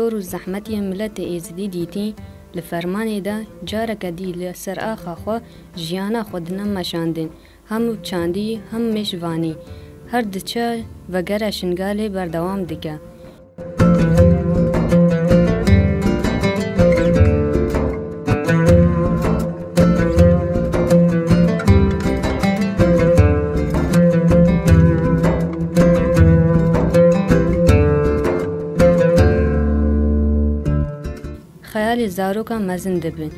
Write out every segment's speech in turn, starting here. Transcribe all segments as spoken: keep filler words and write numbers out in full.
Û zehmetiyên miletê êzidî dîtî, li fermanê de careke dî li ser axa xwe jiyana xwe dine meşandin, hem bi çandî, hem mêşvanî. Her diçe vegere Şingalê berdewam dike. Xeyalê zaroka mezin dibin.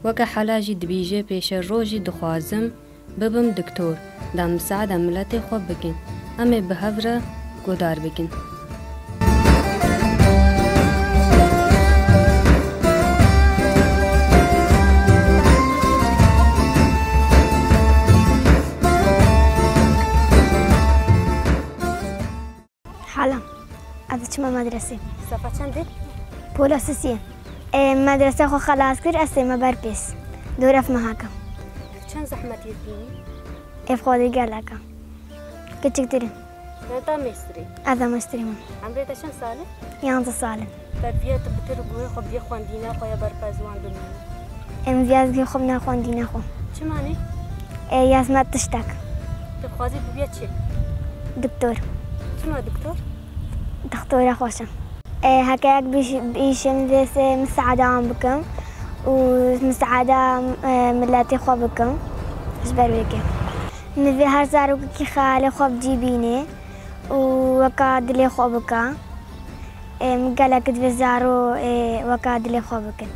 Weke hela jî dibîje pêşerojî dixwazim bibim doktor, da misaada miletê xwe bikin. Em ê bi hev re guhdar bikin. Hala ez diçime medresê. Sefa çend e? Pola sisiyê. Ê, medrese xwe xelas kir, ez tême ber pês. Dor ev mehaka. Çend zehmetiyê dibînî? Ev xwedî gelek e. Kiçiktir e. Yanî ta mêstirî? Ez e mêstirî me. Emrê te çend sal e? Yanzdeh sal e. Te viya tu bi tir guhê xwe bidê xwendîna xwe ya berpezwan bimînî? Em viya ez guhê xwe bidem xwendîna xwe. Çima ne? Ê, yaz me tiştek. Tu dixwazî bibîya çi? Doktor. Çima doktor? Doktora xweş e. Ê, heke yek biş-, bişim vê sê misaada wan bikim û misaada, e, miletê xwe bikim ji ber wê ke. Min vê her zarokekî xeyalê xwe bi cî bîne û weka dilê xwe bike. Ê, min gelek divê zaro, ê, weka dilê xwe bikin.